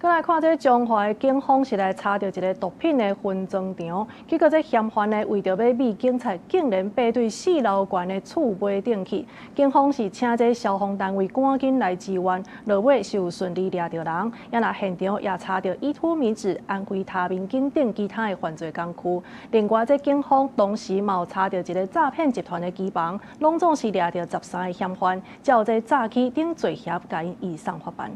閣來看這彰化的警方是來查著一个毒品的分裝場，結果這嫌犯呢為著欲避警察，竟然爬對四樓懸的厝尾頂去。警方是請這消防單位趕緊來支援，落尾是有順利掠著人。也若現場也查著依托咪酯、安非他命等其他的犯罪工具。另外，這警方同時嘛有查著一个詐騙集團的機房，攏總是掠著13个嫌犯，照這詐欺等罪嫌共𪜶移送法辦。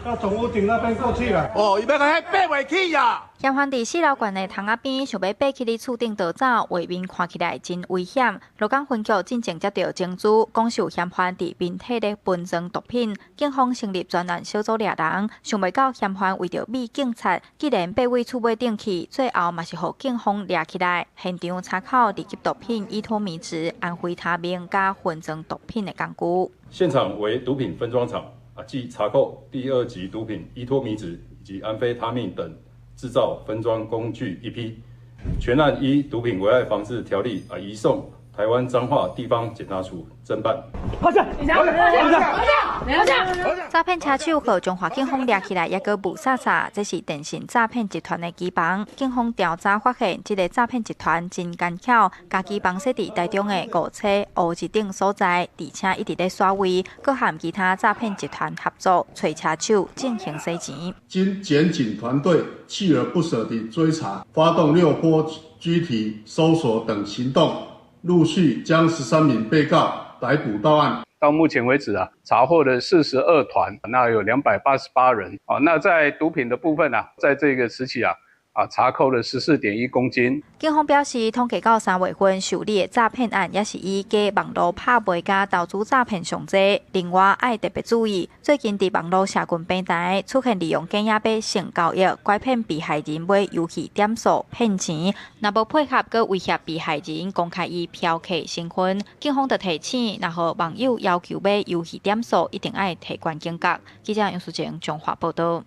到總屋頂那邊過去了。哦，伊欲共彼爬袂起呀。嫌犯佇四樓懸的窗仔邊，想欲爬去咧厝頂逃走，畫面看起來真危險。鹿港分局進前接著情資，講是有嫌犯佇民宅咧分裝毒品，警方成立專案小組掠人，想袂到嫌犯為著避警察，竟然爬位厝尾頂去，最後嘛是予警方掠起來。現場查扣二級毒品依托咪酯、安非他命佮分裝毒品的工具。現場為毒品分裝廠。即查扣第二級毒品依托咪酯以及安非他命等製造分裝工具一批，全案依毒品危害防治條例移送台灣彰化地方檢察署偵辦。趴下！趴下！趴下！趴下！詐騙車手予彰化警方掠起來，猶閣霧煞煞，這是電信詐騙集團的機房。警方調查發現，這个詐騙集團真奸巧，共機房設佇台中的五車烏日頂所在，而且一直咧刷位，閣和其他詐騙集團合作，揣車手進行洗錢。經檢警團隊鍥而不捨地追查，發動六波拘提、搜索等行動，陸續將13名被告逮捕到案。到目前為止啊，查獲了42團，那有288人啊。那在毒品的部分啊，在這個時期啊，查扣了14.1公斤。警方表示，統計到3月份受理的詐騙案，也是以假網路拍賣佮投資詐騙上濟。另外，愛特別注意，最近佇網路社群平台出現利用假影買性交易，拐騙被害人買遊戲點數騙錢，若無配合，閣威脅被害人公開伊嫖客身份。警方就提醒，若予網友要求買遊戲點數，一定愛提懸警覺。記者楊淑靜彰化報導。